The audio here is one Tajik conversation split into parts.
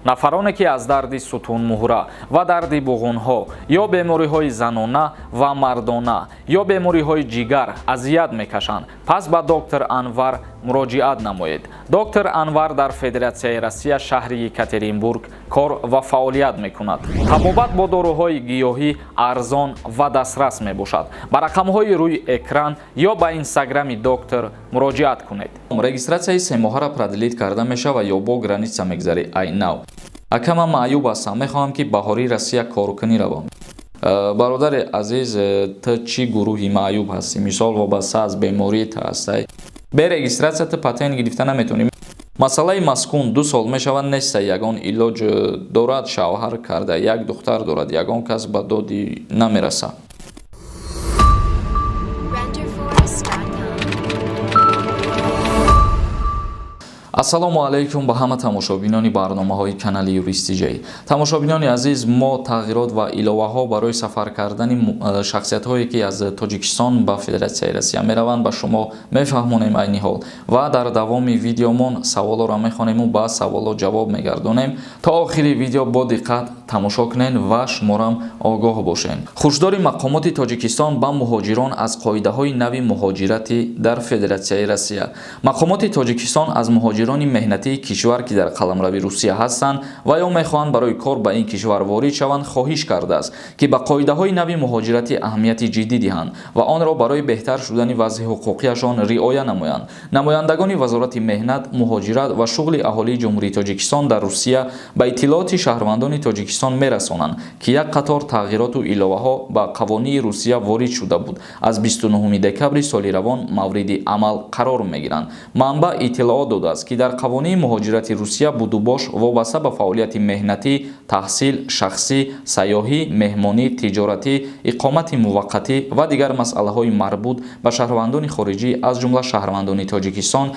Нафароне, ки аз дарди сутунмуҳра ва дарди буғунҳо ё бемориҳои занона ва мардона ё бемориҳои ҷигар азият мекашанд, пас ба доктор Анвар муроҷиат намоед. Доктор Анвар дар Федератсияи Россия, шаҳри Екатеринбург кор ва фаъолият мекунад. Табобат бо доруҳои гиёҳӣ арзон ва дастрас мебошад. Ба рақамҳои рӯи экран ё ба инстаграми доктор муроҷиат кунед. Регистратсияи 3 моҳара продлить карда мешава ё бо граница мегзарӣ айнав? Ака, ман маъюб ҳастам, мехоҳам, ки баҳории Россия коркунӣ равам. Бародари азиз, ту чӣ гурӯҳи маъюб ҳастӣ? Мисол, вобаста аз бемории ту ҳастай. Бе регистратсия ту патент гирифта наметавонӣ. Масъалаи маскун 2 сол мешавад, неста, ягон илоҷ дорад? Шавҳар карда, як духтар дорад, ягон кас ба доди намерасад. Renderforest.com. Ассалому алайкум ба ҳама тамошобинони барномаҳои канали Юристиҷай. Тамошобинони азиз, мо тағйирот ва иловаҳо барои сафар кардани шахсиятҳое, ки аз Тоҷикистон ба Федератсияи Россия мераванд, ба шумо мефаҳмонем айни ҳол ва дар давоми видеомон саволоро мехонему ба саволо ҷавоб мегардонем. То охири видео бо диққат тамошо кунед ва шуморам огоҳ бошед. Хушдори мақомоти Тоҷикистон ба муҳоҷирон аз қоидаҳои нави муҳоҷирати дар Федератсияи Россия. Мақомоти Тоҷикистон аз муҳоҷирони меҳнатии кишвар, ки дар қаламрави Русия ҳастанд ва ё мехоҳанд барои кор ба ин кишвар ворид шаванд, хоҳиш кардааст, ки ба қоидаҳои нави муҳоҷиратӣ аҳамияти ҷиддӣ диҳанд ва онро барои беҳтар шудани вазъи ҳуқуқияшон риоя намоянд. Намояндагони Вазорати меҳнат, муҳоҷират ва шуғли аҳолии Ҷумҳурии Тоҷикистон дар Русия ба иттилооти шаҳрвандони Тоҷикистон мерасонанд, ки як қатор тағйироту иловаҳо ба қавонии Русия ворид шуда буд, аз 29 декабри соли равон мавриди амал қарор мегиранд. Манбаъ иттилоот додааст, ки дар қавонии муҳоҷирати Русия будубош вобаста ба фаъолияти меҳнатӣ, таҳсил, шахсӣ, сайёҳӣ, меҳмонӣ, тиҷоратӣ, иқомати муваққатӣ ва дигар масъалаҳои марбут ба шаҳрвандони хориҷӣ, аз ҷумла шаҳрвандони Тоҷикистон,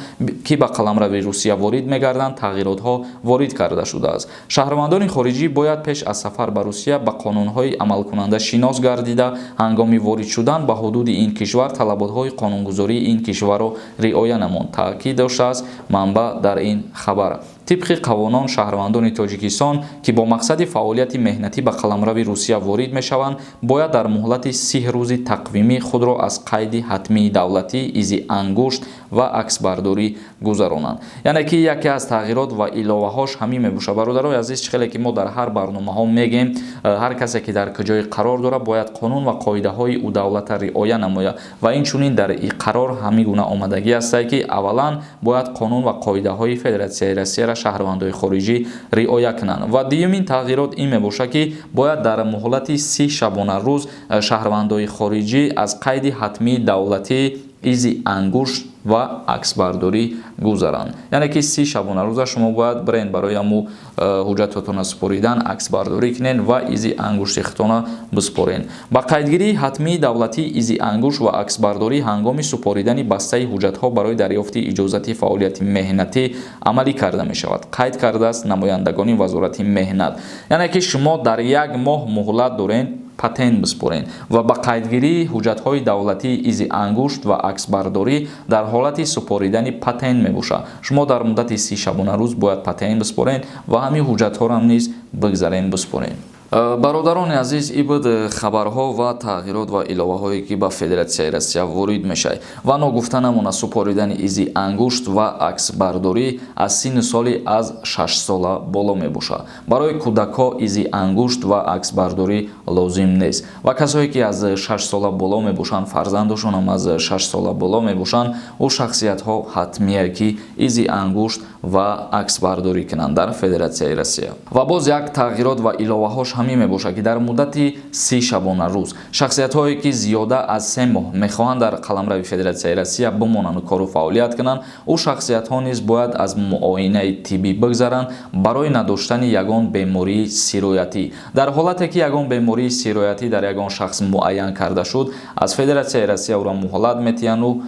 ки ба қаламрави Русия ворид мегарданд, тағйиротҳо ворид карда шудааст. Шаҳрвандони хориҷӣ бояд пеш аз сафар ба Русия ба қонунҳои амалкунанда шинос гардида, ҳангоми ворид шудан ба ҳудуди ин кишвар талаботҳои қонунгузории ин кишварро риоя намонд, таъкид доштааст манбаъ дар ин хабар. Тибқи қавонон, шаҳрвандони Тоҷикистон, ки бо мақсади фаъолияти меҳнатӣ ба қаламрави Русия ворид мешаванд, бояд дар муҳлати 30 рӯзи тақвимӣ худро аз қайди ҳатмии давлатӣ, изи ангушт ва аксбардорӣ гузаронанд. Яъне ки яке аз тағйирот ва иловаҳош ҳамин мебошад. Бародарои азиз, чӣ хеле ки мо дар ҳар барномаҳо мегем, ҳар касе ки дар куҷое қарор дорад, бояд қонун ва қоидаҳои ӯ давлата риоя намояд. Ва инчунин дар қарор ҳамин гуна омадагӣ ҳастад, ки аввалан бояд қонун ва қоидаҳои Федератсияи Россияро шаҳрвандои хориҷӣ риоя кунанд. Ва дуюмин тағйирот ин мебошад, ки бояд дар муҳлати 30 шабонарӯз шаҳрвандои хориҷӣ аз қайди ҳатмии давлатӣ, изи ангушт ва аксбардорӣ гузаранд. Яъне ки 30 шабонарӯза шумо бояд бирен барои ҳаму ҳуҷҷатотона супоридан, аксбардорӣ кунен ва изи ангушти худтона биспорен. Ба қайдгирии ҳатмии давлатии изи ангушт ва аксбардорӣ ҳангоми супоридани бастаи ҳуҷҷатҳо барои дарёфти иҷозати фаъолияти меҳнатӣ амалӣ карда мешавад, қайд кардааст намояндагони Вазорати меҳнат. Яъне ки шумо дар як моҳ муҳлат дорен патент биспорен ва ба қайдгирии ҳуҷҷатҳои давлатии изи ангушт ва аксбардорӣ дар ҳолати супоридани патент мебошад. Шумо дар муддати 30 шабонарӯз бояд патент биспорен ва ҳамин ҳуҷҷатҳоро низ бигзарен, биспорен. Бародарони азиз, ин буд хабарҳо ва тағйирот ва иловаҳое, ки ба Федератсияи Россия ворид мешавад. Ва ногуфта намонад, супоридани изи ангушт ва аксбардорӣ аз синну соли аз 6 сола боло мебошад. Барои кӯдакҳо изи ангушт ва аксбардорӣ лозим нест. Ва касое ки аз 6 сола боло мебошанд, фарзандошонам аз 6 сола боло мебошанд, ӯ шахсиятҳо ҳатмие, ки изи ангушт ва аксбардорӣ кунанд дар Федератсияи Россия. Ва боз як тағйирот ва иловаҳош ҳамин мебошад, ки дар муддати 30 шабонарӯз шахсиятҳое, ки зиёда аз 3 моҳ мехоҳанд дар қаламрави Федератсияи Россия бимонанду кору фаъолият кунанд, ӯ шахсиятҳо низ бояд аз муоинаи тиббӣ бигзаранд барои надоштани ягон бемории сироятӣ. Дар ҳолате ки ягон бемории сироятӣ дар ягон шахс муайян карда шуд, аз Федератсияи Россия ӯро муҳлат метиҳанду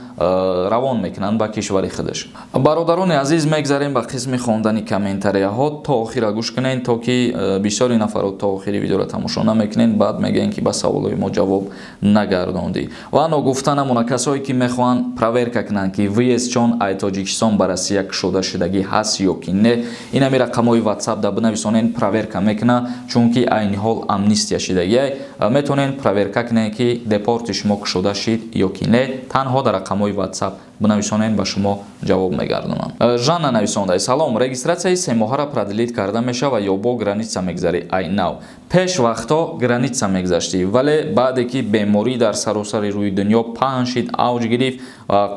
равон мекунанд ба кишвари худаш. Бародарони азиз, мегзарем ба қисми хондани комментарияҳо. То охира гӯш кунед, то ки бисёри нафарот то Охири видеоро тамошо намекунед, баъд мегӯем, ки ба саволҳои мо ҷавоб нагардондӣ. Ва ногуфта намона, касое ки мехоҳанд проверка кунанд, ки въезд шон ай Тоҷикистон ба Россия кушода шудагӣ ҳаст ё ки не, инами рақамҳои WhatsApp да бинависонед, проверка мекуна. Чунки айни ҳол амнистия шидагиай, метавонед проверка кунед, ки депорти шумо кушода шид ё ки не. Танҳо дар рақамҳои WhatsApp бинависонед, ба шумо ҷавоб мегардонанд. Жанна нависонда: «Салом, регистрация и 3 моҳара продлить карда мешава ё бо граница мегзарӣ?» Ай нав пеш вақтҳо граница мегзаштӣ, вале баъде ки беморӣ дар саросари рӯи дунё паҳн шид, авҷ гирифт,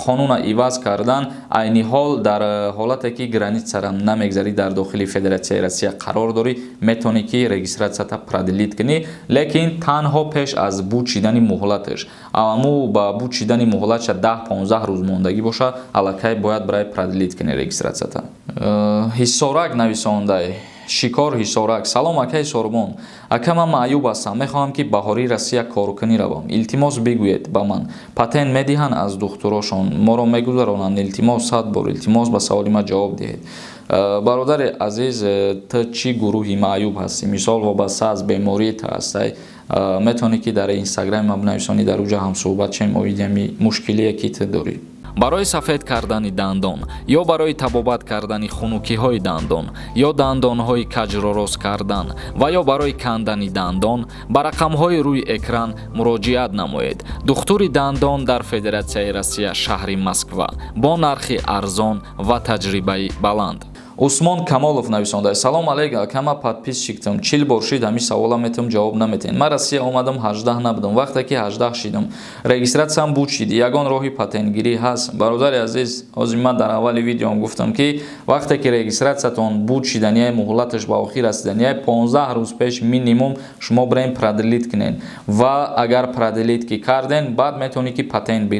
қонуна иваз кардан. Айни ҳол дар ҳолате ки граница ра намегзарӣ, дар дохили Федератсияи Россия қарор дорӣ, метавонӣ ки регистрация та продлить кунӣ, лекин танҳо пеш аз буд шидани муҳлаташ. Аму ба буд шидани муҳлатша 10-15 рӯз мондагӣ боша, аллакай бояд барои продлить кунӣ регистрация та. Ҳисорак нависондай, Шикор Ҳисорак: «Салом, акаи Сорбон. Ака, ман маъюб ҳастам, мехоҳам, ки баҳорӣ Россия коркунӣ равам. Илтимос, бигӯед ба ман, патент медиҳанд, аз духтурошон моро мегузаронанд? Илтимос, сад бор илтимос, ба саволи ман ҷавоб диҳед». Бародари азиз, ту чӣ гурӯҳи маъюб ҳастӣ? Мисол, вобаста аз бемории ту ҳастай, метавонӣ, ки дар Инстаграми ман бинависонӣ, дар уҷа ҳамсӯҳбат шем оиди ҳами мушкилие, ки ту дорӣ. Барои сафед кардани дандон ё барои табобат кардани хунукиҳои дандон ё дандонҳои каҷро рост кардан ва ё барои кандани дандон ба рақамҳои рӯи экран муроҷиат намоед. Духтури дандон дар Федератсияи Россия, шаҳри Москва, бо нархи арзон ва таҷрибаи баланд. Усмон Камолов нависонда: «Салом алейк, акама, подписчик там, 40 бор шид ҳами савола метам, ҷавоб наметен. Ман Россия омадам, 18 набудам. Вақте ки 18 шидам, регистрация м буд шид. Ягон роҳи патентгирӣ ҳаст?» Бародари азиз, ҳозир ман дар аввали видеом гуфтам, ки вақте ки регистрация тон буд шиданияй, муҳлаташ ба охир расиданияй, 15 рӯз пеш минимум шумо бирен продлить кунед. Ва агар продлить ки карден, баъд метавонӣ, ки патент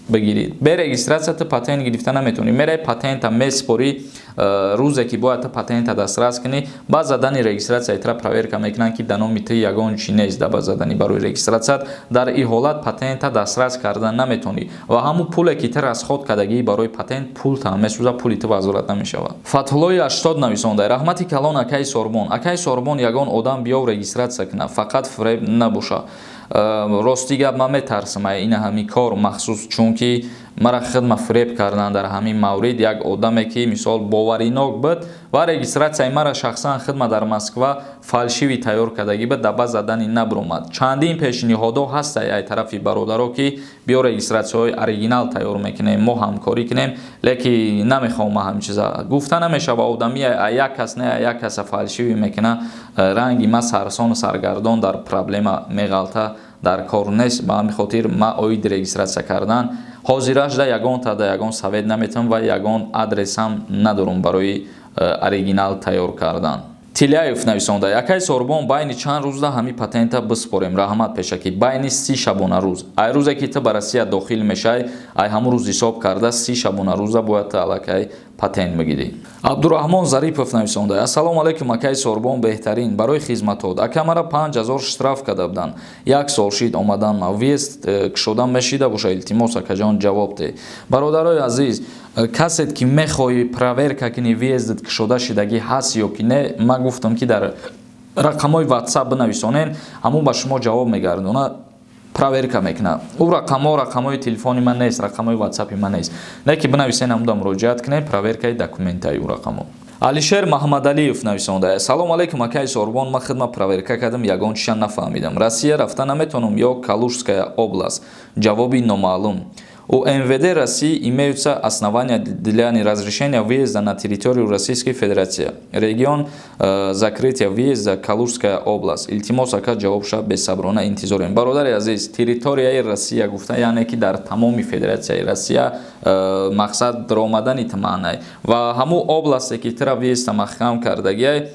бигирид. Бе регистрация ту патент гирифта наметавонӣ. Мераи, патента меспорӣ. Рӯзе ки бояд ту патента дастрас кунӣ, ба задани регистрация и тра проверка мекунанд, ки дар номи ту ягон чи нест. Ба задани барои регистрация т дар ин ҳолат патента дастрас карда наметавонӣ ва ҳамун пуле, ки ту расход кардагӣ барои патент, пулта месӯзад, пули ту возврат намешавад. Фатҳуллои 80 нависонда: «Раҳмати калон, акаи Сорбон. Акаи Сорбон, ягон одам биёв регистрация кунад, фақат фиреб набоша». Рости гап, ман метарсам ина ҳамин кор махсус, чунки мара хидма фиреб кардан дар ҳамин маврид. Як одаме, ки мисол боваринок буд ва регистрация и мара шахсан хидма дар Москва фальшивый тайёр кардагӣ буд, даба задани набуромад. Чандин пешниҳодҳо ҳастай ай тарафи бародаро, ки биё, регистрация ҳои оригинал тайёр мекунем, мо ҳамкорӣ кунем, лекин намехоҳам ман ҳамин чиза. Гуфта намешава, одами як кас не, як каса фальшивый мекуна, ранги ма сарсону саргардон дар проблема меғалта, дар кор нест. Ба ҳамин хотир ман оиди регистрация кардан ҳозирашда ягон тада ягон совет наметавам ва ягон адресам надорам барои оригинал тайёр кардан. Тиляев нависонда: «Акай Сорбон, байни чанд рӯзда ҳами патента биспорем? Раҳмат пешакӣ». Байни 30 шабонарӯз. Ай рӯзе ки ту ба Россия дохил мешай, ай ҳамун рӯз ҳисоб карда, 30 шабонарӯза бояд ту аллакай патент бигирӣ. Абдураҳмон Зарипов нависонда: «Ассалому алайкум, акаи Сорбон, беҳтарин барои хизматот. Ака, мара 5000 штраф карда буданд, як сол шид омадан ма. Въезд кушода мешида боша? Илтимос, акаҷон, ҷавоб де». Бародарои азиз, касет ки мехоҳӣ проверка кунӣ, въезд ат кушода шидагӣ ҳаст ё ки не, ман гуфтам, ки дар рақамҳои WhatsApp бинависонен, ҳамун ба шумо ҷавоб мегардонад, проверка мекунад. Ӯ рақамҳо рақамҳои телефони ман нест, рақамҳои ватсапи ман нест, не ки бинависен, ҳамуда муроҷиат кунед, проверка и документ аи ӯ рақамҳо. Алишер Маҳмадалиев нависонда: «Салом алейкум, акаи Сорбон, ман хидма проверка кардам, ягон чиша нафаҳмидам. Россия рафта наметавонам ё Калужская область? Ҷавоби номаълум. У МВД России имеются основания для неразрешения въезда на территорию Российской Федерации. Регион закрытия въезда Калужская область. Илтимос, ака, ҷавобша бесаброна интизорем». Бародари азиз, территорияи Россия гуфта, яъне ки дар тамоми Федератсияи Россия мақсад даромадани маънай ва ҳамун область е, ки тира въезд а маҳкам кардагиай,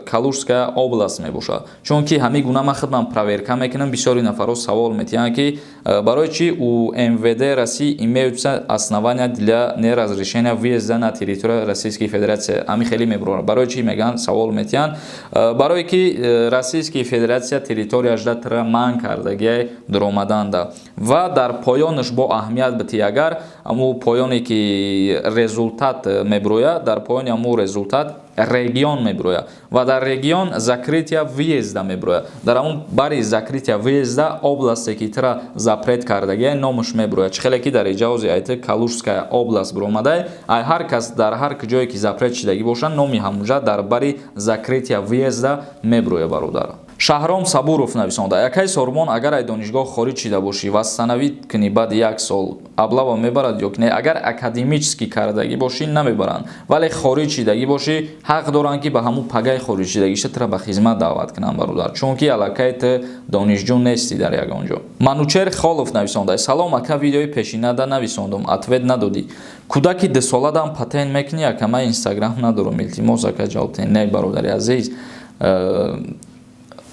Калужская область мебошад. Чунки ҳамин гуна ман худман проверка мекунам. Бисёри нафарҳо савол метиҳанд, ки барои чи у МВД России имеются основания для неразрешения въезда на территорию Российской Федерации. Ҳамин хеле мебурорад. Барои чи мегӯянд, савол метиҳанд? Барое ки Российская Федерация территорияшда тира манъ кардагиай даромаданда. Ва дар поёнаш бо аҳамият битӣ, агар ҳамун поёне ки результат мебурояд, дар поёни ҳамун результат. Регион мебирояд ва дар регион «Закрытие въезда» мебирояд. Дар ҳамун бари «Закрытие въезда» областе, ки тира запрет кардагия, номаш мебирояд. Чӣ хеле ки дар иҷа айти Калужская область биромадай. Ай ҳар кас дар ҳар ҷое ки запрет шидагӣ бошад, номи ҳамунҷа дар бари «Закрытие въезда» мебирояд, бародар. Шаҳром Сабуров нависонда: «Якай Сормон, агар ай донишгоҳ хориҷ шида бошӣ, восстановить кунӣ, баъди як сол облава мебарад ё не?» Агар академический кардагӣ бошӣ, намебаранд, вале хориҷ шидагӣ бошӣ, ҳақ доранд, ки ба ҳамун пагаи хориҷ шидагиша тура ба хизмат даъват кунанд, бародар, чунки аллакай ту донишҷӯ нестӣ дар ягон ҷо. Манучер Холов нависонда: «Салом, ака, видеои пешинада нависондум, ответ надодӣ. Кӯдаки дусоладам патент мекунӣ, ака? Ман Инстаграм надорам, илтимос, ака, ҷавоб диҳед.» Не, бародари азиз,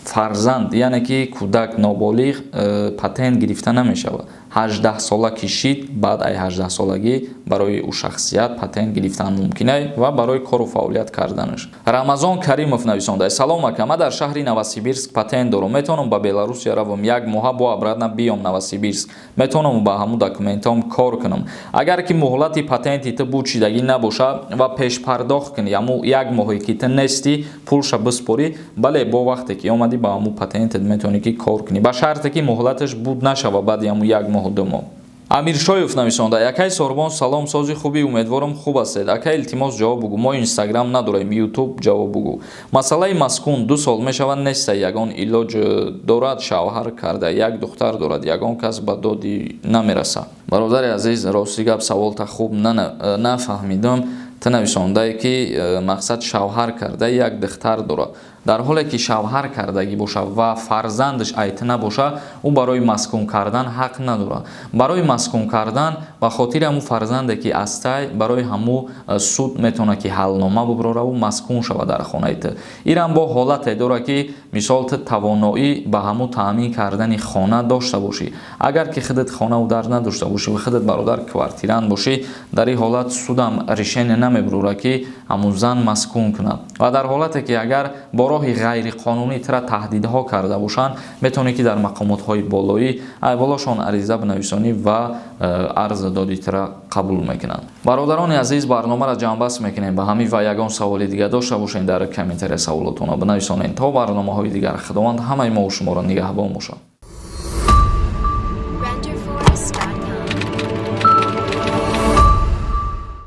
фарзанд, яъне ки кӯдак, ноболиғ патент гирифта намешавад. 18 сола кишид, баъд ай 18 солагӣ барои ӯ шахсият патент гирифтан мумкин ва барои кору фаъолият карданаш. Рамазон Каримов нависонда: «Салом, ака, ман дар шаҳри Новосибирск патент дорам. Метавонам ба Беларусия равам, як моҳа, бо обратно биём Новосибирск? Метавонам ба ҳамун документҳом кор кунам?» Агар ки муҳлати патенти ту буд шидагӣ набошад ва пешпардохт кунӣ, ҳамун як моҳе ки ту нестӣ, пулша биспорӣ, бале, бо вақте ки омадӣ, ба ҳамун патентет метавонӣ ки кор кунӣ, ба шарте ки муҳлаташ буд нашава баъди ҳамун як моҳу 2 моҳ. Амиршоев нависонда: «Якай Сорбон, салом, сози хуби, умедворам, хуб ҳастед. Ака, илтимос, ҷавоб бугӯ, мо Инстаграм надорем, Ютуб, ҷавоб бугӯ. Масъалаи маскун 2 сол мешавад, неста, ягон илоҷ дорад? Шавҳар карда, як духтар дорад, ягон кас ба доди намерасад.» Бародари азиз, рости гап, саволта хуб нафаҳмидам. Ту нависондае ки мақсад шавҳар карда, як духтар дорад. Дар ҳоле ки шавҳар кардагӣ бошад ва фарзандаш айта набошад, ӯ барои маскун кардан ҳақ надорад. Барои маскун кардан ба хотири ҳамун фарзанде ки астай, барои ҳамун суд метавонад ки ҳалнома буброраву маскун шавад дар хонаи ту. Ирам бо ҳолате дорад, ки мисол ту тавоноӣ ба ҳамун таъмин кардани хона дошта бошӣ. Агар ки худат хонаву дар надошта бошӣ ва худат, бародар, квартирант бошӣ, дар ин ҳолат судам решение намебурорад, ки ҳамун зан маскун кунад. Ва дар ҳолате ки агар бо роҳи ғайриқонунӣ тура таҳдидҳо карда бошанд, метавонӣ ки дар мақомотҳои болоӣ айболошон ариза бинависонӣ ва арза доди тура қабул мекунанд. Бародарони азиз, барномаро ҷамъбаст мекунем ба ҳамин ва ягон саволи дигар дошта бошед, дар комментария саволотонро бинависонед. То барномаҳои дигар, Худованд ҳамаи мову шуморо нигаҳбон бошад.